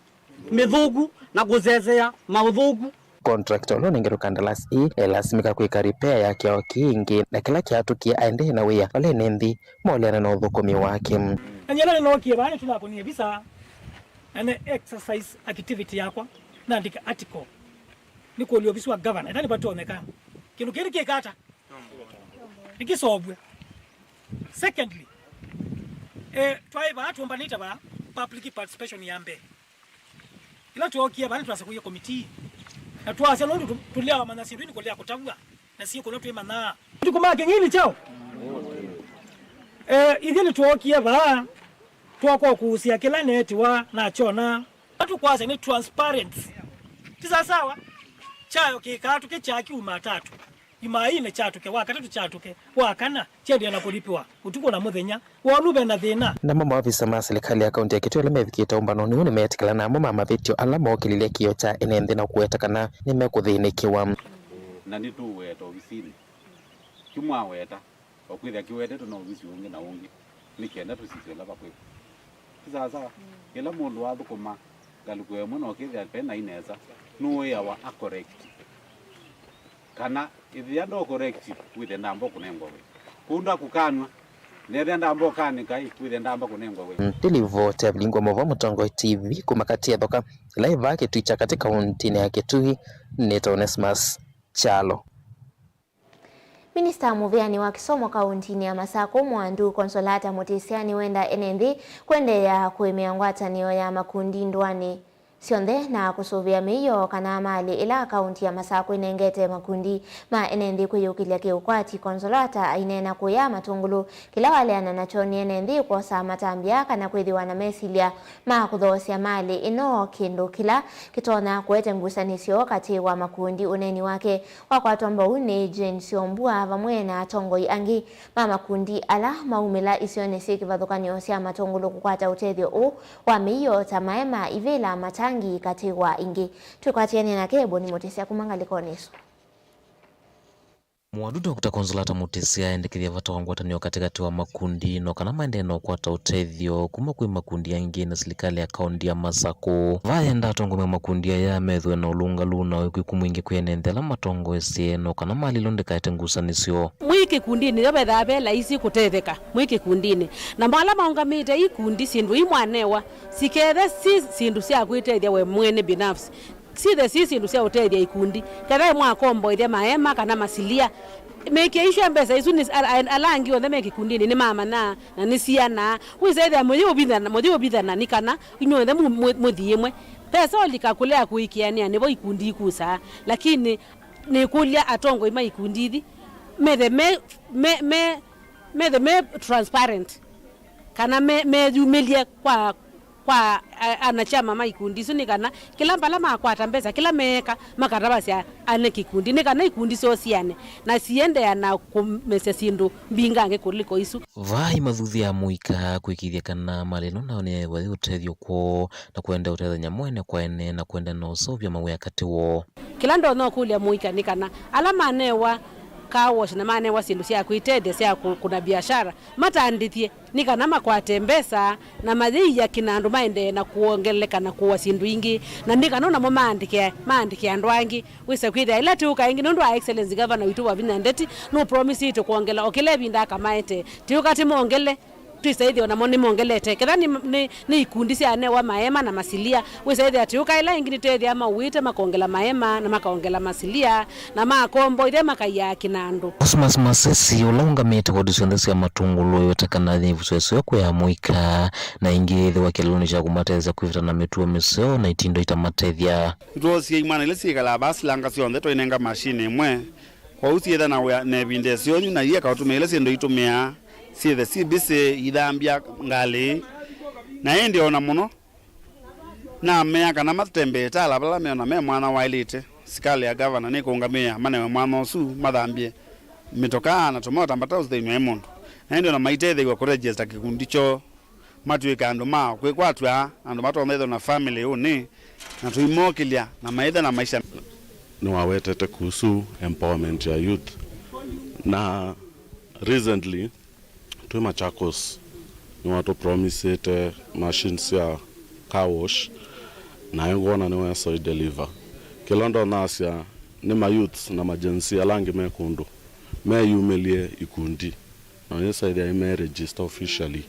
Mĩthũku na kũsesea maũthũku. Contractor ũla ũnengerwe kandalasi ĩĩ elasimĩka kwĩka repair ya kĩao kĩĩ ĩngĩ, na kĩla kĩatũkie aendee na wĩa vala ene nthĩ maũleana na ũthũkũmi wake. Na nyie ĩla nĩnookie vaa nĩtũnakũnie visa na nĩ exercise activity yakwa, naandĩka article nĩkũlya ovisi wa governor ĩla nĩvatonyeka kĩndũ kĩĩ nĩkĩka ata? Nĩkĩsovw'e. Secondly, eh, twaĩ vaa tũmbanĩte vaa public participation ya mbee. Ĩla twookie vaa nĩtwasakũie committee na twasya nũndũ tũ-, tũlea wamanya syĩndũ nĩ kũlea kũtavw'a na syĩkũlwa twĩmanyaa. Matukũ ma kĩng'ini kyaũ? Eh, ithyĩ nĩtwookie vaa twakokuusya kĩla neetiwa na kyona. Tũkwasya nĩ transparency. Ti sawasawa? Kyayo kĩkaa tũke kya kiuma tatu. Jumaine kyatũke, wa katatũ kyatũke, wa kana kyendee na kũlipĩwa ũtukũ na mũthenya. Wonu ve na thĩna. Namo maovisa ma silikalĩ ya kaunti ya Kitui ala mevikĩte ũmbanonĩ ũũ nĩmeetĩkĩla namo ma mavĩtyo ala mookĩlilye kĩo kya ene nthĩ na kũweta kana nĩmekũthĩnĩkĩwa. Na nĩtũũweta ovisinĩ. Kyu mwaweta, o kwĩthĩa kĩwetetwe na ovisi ũngĩ na ũngĩ, nĩ kenda tũsisye ũla vakwĩka. Ti sawasawa? Yĩla mũndũ wathũkũma ngalĩko ĩmwe na ũkĩthĩa ve naĩ nesa, nũĩawa a correct. Kana ĩthĩa ndo correct, wĩthĩa ndamba kũnengwa wĩa. Kũu ndakũkanw'a, nethĩa ndamba ũkanĩka ĩ, wĩthĩa ndamba kũnengwa wĩa. Ndilivoti ya vilingwa mova Mũtongoi T V kuma Katiethoka, ĩla ĩvaa Kĩtui kya katĩ kauntinĩ ya Kitui, nĩtawa Onesmus Kyalo. Minista mũvĩanĩ wa kĩsomo kauntinĩ ya Masakũ, Mwandu Consolata Mutisya, nĩwenda ene nthĩ kũendeea kũĩmĩa ngwatanĩo ya makundi ndũanĩ syonthe na kũsũvĩa mĩio kana malĩ ĩla kaunti ya Masakũ ĩnengete makundi ma ene nthĩ kwĩyũkĩlya kĩũkwati. Consolata aineena kũya Matũngũlũ kĩla waleana nakyo nĩ ene nthĩ kwosa matambya kana kwĩthĩwa na mesilya ma kũthoosya malĩ ĩno, kĩndũ kĩla kĩtonya kũete ngusanĩsyo katĩ wa makundi. Ũneeni wake wakwatwa mbau nĩ Jane Syombua vamwe na atongoi angĩ ma makundi ala maumĩla isionĩ syĩ kĩvathũkany'o sya Matũngũlũ kũkwata ũtethyo ũũ wa mĩio ta maema, ivĩla, matangi, katĩ wa ingĩ. Twĩkwatĩanĩa nake Boni Mũtĩsya kuma ngalĩkonĩ ĩsu. Mũwau Doctor Consolata Mũtĩsya aendekethya vata wa ngwatanĩo katĩkatĩ wa makundi no kana maendee na ũkwata ũtethyo kuma kwĩ makundi angĩ na silikalĩ ya kaunti ya Masakũ. Vaa enda atongoi ma makundi aya methĩwe na ũlũngalu na ũĩkĩĩku mwingĩ kwĩ ene nthĩ ala matongoesye no kana malĩ ĩno ndĩkaete ngusanĩsyo. Mwĩ kĩkundinĩ yo vethaa ve laisi kũtetheka mwĩ kĩkundinĩ, na ala maũngamĩte ikundi syĩndũ imwanewa sikethe si syĩndũ sya kwĩtethya we mwene binafsi. Sithe si syĩndũ sya ũtethya ikundi, kethai mwakomboethya maema kana masilia. Mĩĩkĩe isu ya mbesa isu nĩ, a-, a-, ala angĩ onthe me kĩkundinĩ nĩmamanyaa na nĩsianaa. Wĩsaĩthĩa mũyĩũvithana, mũyĩũvithana nĩ kana inyw'onthe mu-, mu-, mũthi ĩmwe. Pesa ũlika kũlea kũĩkĩanĩa nĩvo ikundi ikusaa, lakini nĩkũlya atongoi ma ikundi ithi methe me, me, me, methe me transparent kana me, meyumĩlye kwa, kwa a-, anakyama ma ikundi isu, nĩ kana kĩla vala makwata mbesa, kĩla meeka, makatavasya ane kĩkundi, nĩ kana ikundi syoo siane na siendeea na kũmesya syĩndũ mbingangĩ kũliko isu. Vaa imathuthya mũika kwĩkĩĩthya kana malĩ ĩno nao nĩyaĩwa yĩ ũtethyo kwoo na kũendeea ũtethany'a mwene kwa ene na kũendeea na ũseũvya mawĩa katĩ woo. Kĩla ndonya ũkũlya mũika nĩ kana ala manewa car wash na manewa syĩndũ sya kwĩtethya sya kũ-, kũna biashara, matandĩthye nĩ kana makwate mbesa na mayĩia kĩnandũ maendee na kwongeleka na kũa syĩndũ ingĩ, na nĩ kana namo maandĩke, maandĩke andũ angĩ. Wĩse kwĩthĩa ĩla tĩũka ĩngĩ nũndũ wa Excellency Governor witũ Wavinya Ndeti nũpromisĩtwe kwongela o kĩla ĩvinda akamaete. Tĩũka tĩmongele, twĩsaĩthĩa namo nĩmongelete. Ketha nĩ, nĩ, nĩ ikundi syanewa maema na masilia, wĩsaĩthĩa tĩũka ĩla ĩngĩ nĩtethĩa maũĩte makongela maema na makongela masilia na makomboithya makaiaa kĩnandũ. Cosmas Masesi, ũla ũngamĩte wodi syonthe sya Matũngũlũ, ĩweta kana ĩvuso ĩseo kwĩ ya mũika na ĩngĩ yĩthĩwa kĩlelonĩ kya kũmatetheesya kwĩvĩta na mĩtuo mĩseo na itindo itamatethya. Nĩtwoosie imwana ila syĩkalaa vaa silanga syonthe twainenga mashini ĩmwe. Kwoou syĩtha na wĩa na ĩvinda ĩseo yu na ieka ũtũmĩa ila syĩndũ itũmĩaa syĩthe syĩ mbĩsĩ ithambya ngalĩ. Na ĩndĩ o na mũno namea kana matembee ta ala vala meona me mwanya waĩlĩte. Sikalĩ ya gavana nĩkũũngamĩĩa manewe mwanya ũsu mathambye mĩtokaa na tũmota mbata ũsithĩnw'a nĩ mũndũ. Na ĩndĩ o na maitethew'a kũregista kĩkundi kyoo. Matw'ĩke andũ ma kwĩkwatw'a, andũ matonya ĩthwa na famĩlĩ ũnĩ, na tũimokĩlya na maithe na maisha. Nĩwawetete kuhusu empowerment ya youth, na recently twĩ Machakos nĩwatũpromisĩte machines sya car wash, na ngwona nĩwesa ĩ deliver. Kĩla ndonasya nĩ ma youths na ma Gen Z ala angĩ me kũndũ meyumĩlye ikundi. Na nĩsaĩthĩa nĩmeregister officially,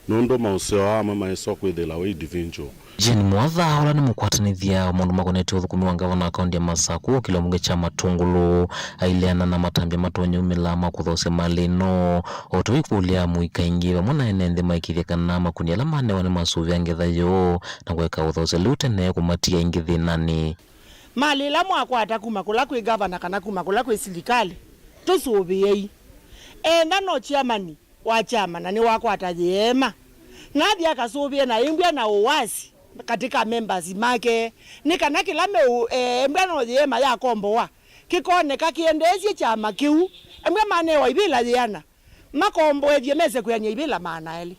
nũndũ maũseo amwe maĩsa kwĩthĩla wĩ individual. Jane Mwatha, ũla nĩ mũkwatanĩthya wa maũndũ makonetye ũthũkũmi wa ngavana wa kaunti ya Masakũ, kĩlĩo mbunge kya Matũngũlũ, aileana na matambya matonya umĩla ma kũthoosya malĩ ĩno, o ta ũikũlya mũika ĩngĩ vamwe na ene nthĩ maĩkĩĩthya kana makundi ala manewa nĩmasũvĩa ngetha yoo na kũeka ũthoosya lĩu tene kũmatia ĩngĩ thĩnanĩ. Malĩ ĩla mwakwata kuma kũla kwĩ gavana kana kuma kũla kwĩ silikalĩ, tũsũvĩei. Enda no chairman wa kyama na nĩwakwata yĩema, nathi akasũvĩe na ĩmbw'a na ũwasi katĩ ka members make, nĩ kana kĩla meũ-, e, embw'a no yĩema yakomboa kĩkoneka kĩendeesye kyama kĩu. Embw'a manewa ivĩla yĩana, makomboethye mese kwĩanĩa ivĩla maana elĩ.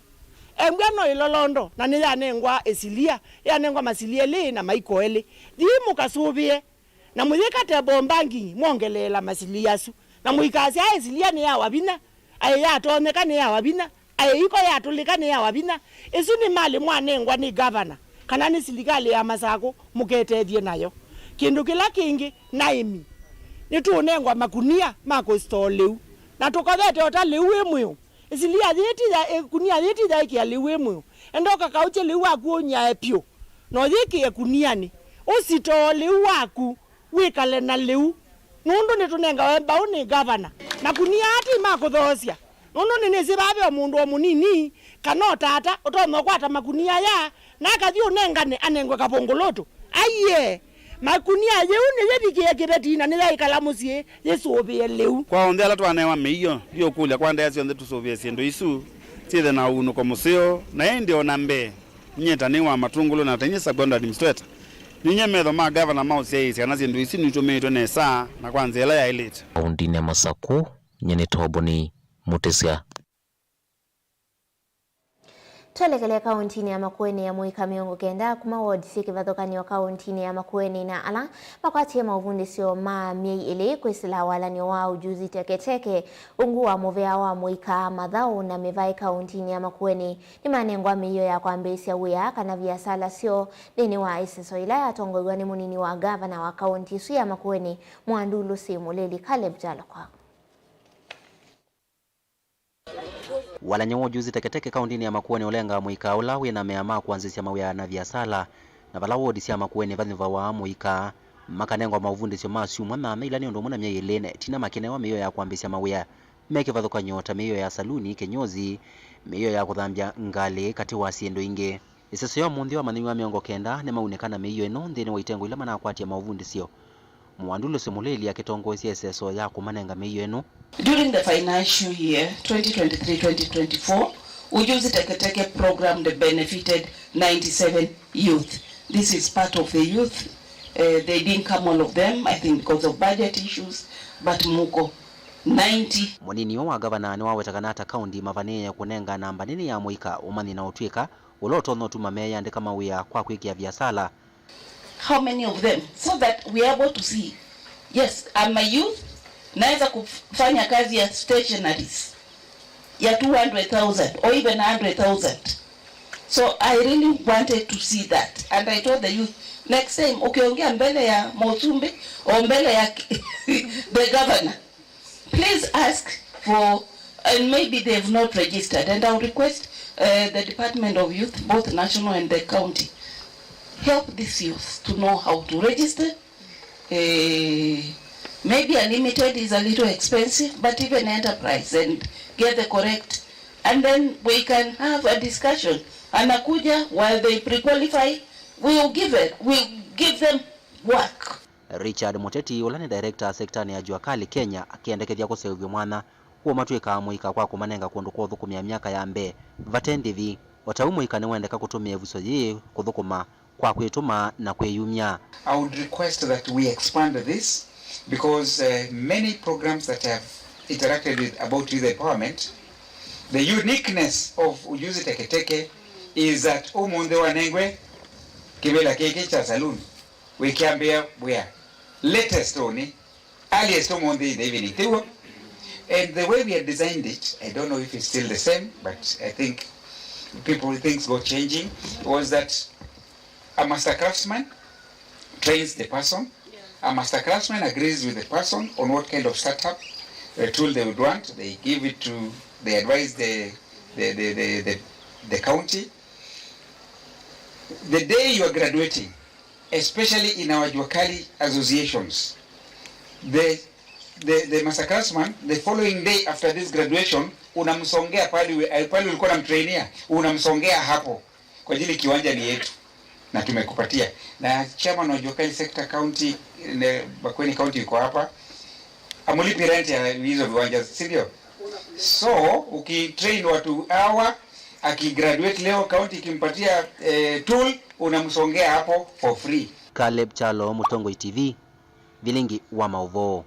Embw'a no ĩlolondo, na nĩyanengwa ĩsilia, yanengwa masilia elĩ na maiko elĩ. Thiĩ mũkasũvĩe, na mũyĩka table banking mwongeleela masilia asu, na mũikasya, "Aĩ ĩsilia nĩ ya Wavinya, aĩ yatonyeka nĩ ya Wavinya, aĩ iko yatũlĩka nĩ ya Wavinya." Ĩsu nĩ malĩ mwanengwa nĩ gavana kana nĩ silikalĩ ya Masakũ, mũketethye nayo. Kĩndũ kĩla kĩngĩ, naĩmi nĩtũũnengwa makunia ma kũstore lĩu, na tũkovete o ta lĩu wĩ mwĩũ. Ĩsilia yĩĩ ti ya, ĩkunia yĩĩ ti yaĩkĩa lĩu wĩ mwĩũ. Enda ũkakaũkye lĩu waku ũnyae pyũ, na ũyĩkĩe kunianĩ, ũsitoo lĩu waku, wĩkale na lĩu, nũndũ nĩtũnengawe mbaũ nĩ gavana. Makunia aa ti ma kũthoosya, nũndũ nĩnĩsĩ vaa ve o mũndũ o mũnini kana o tata ũtonya ũkwata makunia aya na akathi ũnengane anengwe kavũngũlũtũ. Aiee! Makunia yĩu nĩyĩvikĩe kĩveti na nĩyaĩkala mũsyĩ yĩsũvĩe lĩu. Kwa onthe ala twanewa mĩio, ndiũkũlya kwa ndaĩa syonthe tũsũvĩe syĩndũ isu syĩthe na ũunũko mũseo, na ĩndĩ o na mbee, nyie ta nĩ wa Matungulu na ta inyie sub-county administrator, ninyie metho ma ngavana ma ũsyaĩĩsya kana syĩndũ isu nitũmĩĩtwe nesa na kwa nzĩa ĩla yaĩlĩte. Kaũntĩnĩ ya Masakũ, nyie nĩ Toboni Mũtĩsya. Twelekele kaũntĩnĩ ya Makueni, amũika mĩongo kenda kuma ward syĩ kĩvathũkany'o kaũntĩnĩ ya Makueni na ala makwatie maũvundĩsyo ma myei ĩlĩ kwĩsĩla walany'o wa Ujuzi Teke Teke, ungu wa mũvea wa mũika, mathaũ na mĩvaĩ kaũntĩnĩ ya Makueni nĩmanengwa mĩio ya kwambĩĩsya wĩa kana viasala syoo nthĩnĩ wa ĩseso ĩla yatongoew'a nĩ mũnini wa ngavana wa kaũntĩ ĩsu ya Makueni, Mwandu Lucy Mũlĩli. Caleb Kyalokwa. Walany'o wa Ujuzi Teke Teke kaũntĩnĩ ya Makueni ũlengaa mũika ũla wĩ na mea ma kũanzĩsya mawĩa na viasala, na vala wodi sya Makueni vanyuvawa mũika, makanengwa maũvundĩsyo ma syumwa nyanya ila nĩ ũndũ ũmwe na myei ĩlĩ ĩtina makĩnewa mĩio ya kwambĩĩsya mawĩa me kĩvathũkany'o ta mĩio ya saluni, kinyozi, mĩio ya kũthambya ngalĩ, katĩ wa syĩndũ ingĩ. Ĩseso ya ũmũnthĩ, amanyĩw'a mĩongo kenda nĩmaunĩka na mĩio ĩno nthĩnĩ wa itengo ila manakwatie maũvundĩsyo. Mwandu Lucy Mũlĩli akĩtongoesya ĩseso ya kũmanenga mĩio ĩno. During the financial year twenty twenty-three twenty twenty-four, Ujuzi Teke Teke program benefited ninety-seven youth. This is part of the youth. Eh, they didn't come, all of them, I think, because of budget issues, but muko ninety. Mũnini ũũ wa ngavana nĩwaweta kana ta kaũntĩ mavanĩĩe kũnenga namba nene ya mũika ũmanyi na ũtw'ĩka ũla ũtonya ũtuma meyĩandĩka mawĩa kwa kwĩkĩa viasala. How many of them? So that we are able to see. Yes, I'm a youth, naweza kufanya kazi ya stationaries ya two hundred thousand or even a hundred thousand. So I really wanted to see that. And I told the youth, next time, ukiongea mbele ya Mosumbi or mbele ya the governor, please ask for, and maybe they have not registered, and I'll request, uh, the Department of Youth, both national and the county, help these youth to know how to register. Eh, maybe a limited is a little expensive, but even enterprise and get the correct, and then we can have a discussion. Anakuja, while they pre-qualify, we will give it, we give them work. Richard Mũteti, ũla nĩ director sektanĩ ya Jua Kali Kenya, akĩendekethya kũseũvya mwanya ũũ matw'ĩkaa mũika kwa kũmanenga kũndũ kwa ũthũkũmĩa myaka ya mbee vate ndĩvi. O ta ũu mũika nĩwendeka kũtũmĩa ĩvuso yĩĩ kũthũkũma kwa kwĩtũma na kwĩyumya. I would request that we expand this because, uh, many programs that I have interacted with about youth empowerment, the uniqueness of Ujuzi Teke Teke is that ũmũnthĩ wanengwe kĩvĩla kĩkĩ kya saloon, wĩkĩambĩa wĩa latest ũnĩ, earliest ũmũnthĩ in the evening. Tiw'o? And the way we had designed it, I don't know if it's still the same, but I think people, things go changing, was that a master craftsman trains the person. A master craftsman agrees with the person on what kind of startup, uh, tool they would want. They give it to, they advise the, the, the, the, the, the county. The day you are graduating, especially in our Jua Kali associations, the, the, the master craftsman, the following day after this graduation, unamsongea pale we-, eh, pale ulikuwa unamtrainia, unamsongea hapo kwa ajili kiwanja ni yetu na tumekupatia. Na chairman wa Jua Kali Sector County, ne, Makueni County yuko hapa, amulipi rent ya hizo viwanja, si ndio? So, ukitrain watu hawa, akigraduate leo, county ikimpatia, eh, tool, unamsongea hapo for free. Caleb Kyalo, Mũtongoi T V, Vilingi wa Maũvoo.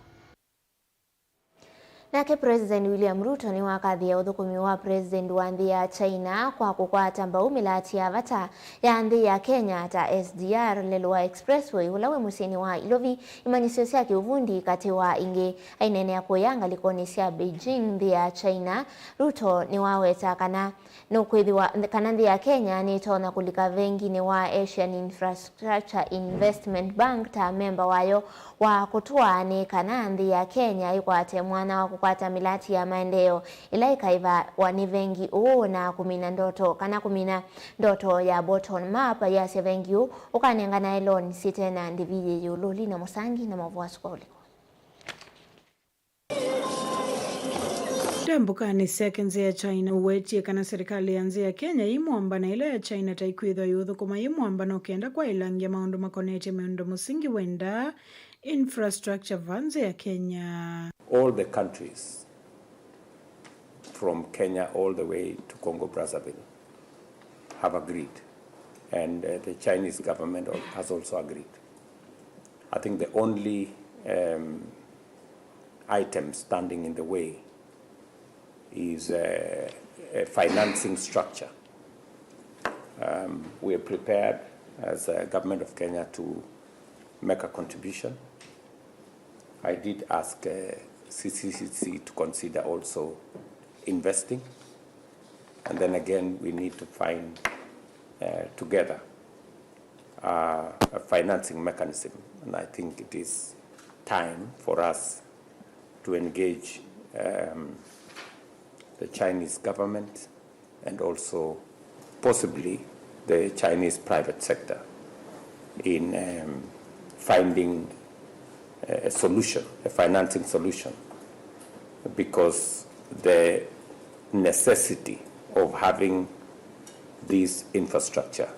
Nake President William Ruto nĩwakathĩe ũthũkũmi wa President wa nthĩ ya China kwa kũkwata mbau mĩlati ya vata ya nthĩ ya Kenya ta S G R, Lelwa Expressway, ũla wĩ mũsyĩnĩ wa Ilovi, imanyĩsyo sya kĩũvundi katĩ wa ingĩ. Aineenea kũya ngalĩkonĩ sya Beijing, nthĩ ya China, Ruto nĩwaweta kana nũkwĩthĩwa kana nthĩ ya Kenya nĩtonya kũlika venginĩ wa Asian Infrastructure Investment Bank ta memba wayo wa kũtũa nĩ kana nthĩ ya Kenya ĩkwate mwanya wa kũkwata mĩlati ya maendeeo ĩla ĩkaĩvawa nĩ vengi ũũ na kũmina ndoto, kana kũmina ndoto ya bottom up, yasya vengi ũũ ũkanenganae loan syĩte na ndĩvi yĩ ĩũlũ. Lina Mũsangi na maũvoo asu kwa ũliku. Mbũkanĩ syake nzĩa ya China, ũwetie kana serikali ya nzĩa ya Kenya yĩ mwamba na ĩla ya China ta ĩkwĩthwa yũthũkũma yĩ mwamba no kenda kwaĩlangya maũndũ makonetye mĩũndo mũsingi wenda infrastructure va nzĩa ya Kenya. All the countries from Kenya all the way to Congo Brazzaville have agreed, and uh, the Chinese government al- has also agreed. I think the only um, item standing in the way is uh, a financing structure. Um, we are prepared as a government of Kenya to make a contribution. I did ask uh, C C C C to consider also investing, and then again we need to find uh, together uh, a financing mechanism, and I think it is time for us to engage um, the Chinese government and also possibly the Chinese private sector in um, finding a solution, a financing solution, because the necessity of having this infrastructure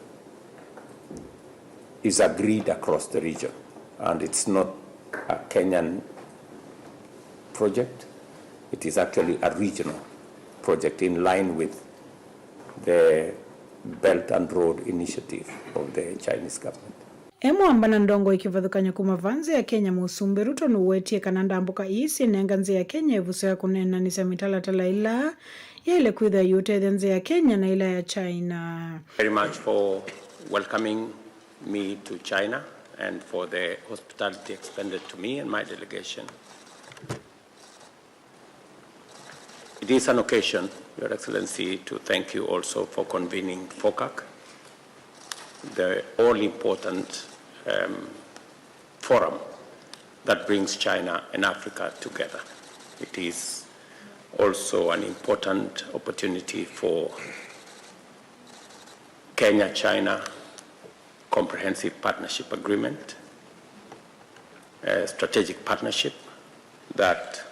is agreed across the region, and it's not a Kenyan project. It is actually a regional project in line with the Belt and Road Initiative of the Chinese government. E mwamba na ndongoi kĩvathũkany'o kuma va nzĩa ya Kenya, Mũsumbĩ Ruto nũwetie kana ndambũka ii syĩnenga nzĩa ya Kenya ĩvuso ya kũneenanĩsya mĩtalatala ĩla yaĩle kwĩthĩwa yĩũtethya nzĩa ya Kenya na ĩla ya China. Very much for welcoming me to China and for the hospitality extended to me and my delegation. It is an occasion, Your Excellency, to thank you also for convening FOCAC, the all-important um, forum that brings China and Africa together. It is also an important opportunity for Kenya-China Comprehensive Partnership Agreement, a strategic partnership that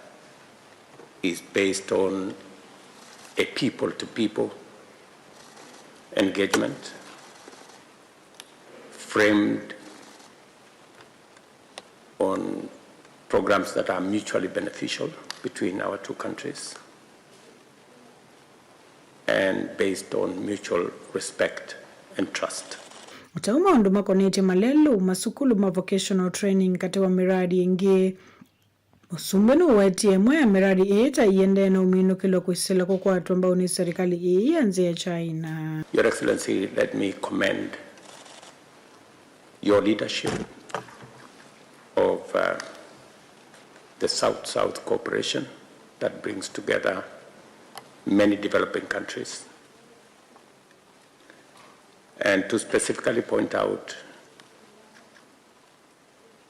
is based on a people-to-people engagement framed on programs that are mutually beneficial between our two countries and based on mutual respect and trust. Ũtau maũndũ makonetye malelũ, masukulu ma vocational training katĩ wa mĩradi ĩngĩ. Mũsumbĩ nũwetie ĩmwe ya mĩradi ĩĩ ta ĩendee na ũminũkĩlo kwĩsĩla kũkwatwa mbau nĩ serikali ĩĩ ya nzĩa ya China. Your Excellency, let me commend your leadership of uh, the South-South cooperation that brings together many developing countries, and to specifically point out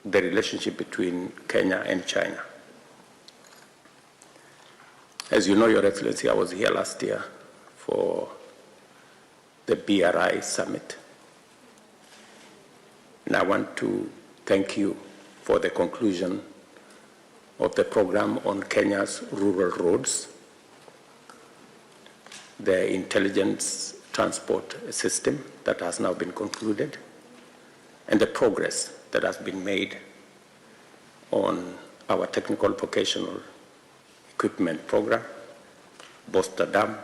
the relationship between Kenya and China. As you know, Your Excellency, I was here last year for the B R I Summit. And I want to thank you for the conclusion of the program on Kenya's rural roads, the intelligence transport system that has now been concluded, and the progress that has been made on our technical vocational equipment program, Bosta Dam,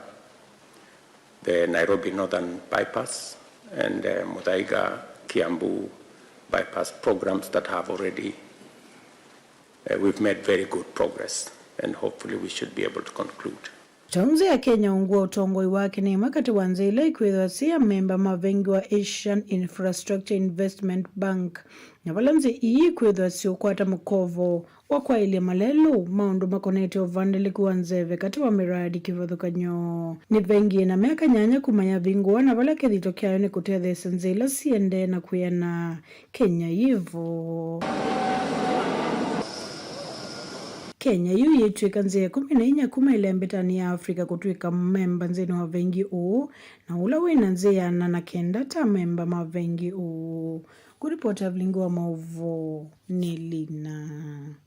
the Nairobi Northern Bypass, and uh, Muthaiga Kiambu Bypass programs that have already, uh, we've made very good progress, and hopefully we should be able to conclude. Ta nzĩa ya Kenya, ungu wa ũtongoi wake nĩ ĩmwe katĩ wa nzĩa ila ikwĩthwa syĩ amemba ma vengi wa Asian Infrastructure Investment Bank, na vala nzĩa ii ikwĩthwa syĩũkwata mũkovo wa kwaĩlya malelũ maũndũ makonetye ũvandĩlĩku wa nzeve katĩ wa mĩradi kĩvathũkany'o. Nĩ vengi ĩna myaka nyanya kuma yavingũwa, na vala kĩthito kyayo nĩ kũtetheesya nzĩa ila siendee na kwĩana Kenya yĩ vo. Kenya yu yĩtw'ĩka nzĩa ya ĩkũmi na inya kuma ĩlembetanĩ ya Africa kũtw'ĩka memba nzĩnĩ wa vengi ũũ, na ũla wĩ na nzĩa ya ana na kenda ta amemba ma vengi ũũ. Kũripota vilingi wa maũvoo nĩ Lina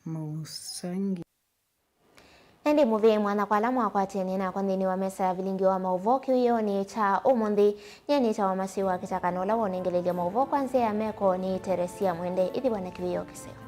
Mũsangi. Ĩndĩ mũvĩe mwanya kwa ala mwakwatie nakwa nthĩnĩ wa mesa ya vilingi wa maũvoo kĩwĩonĩ kya ũmũnthĩ. Nyie nĩtawa Masiwa Kĩtaka, na ũla wonengelelya maũvoo kwa nzĩa ya meko nĩ Teresia Mwende. Ĩthĩwa na kĩwĩoo kĩseo.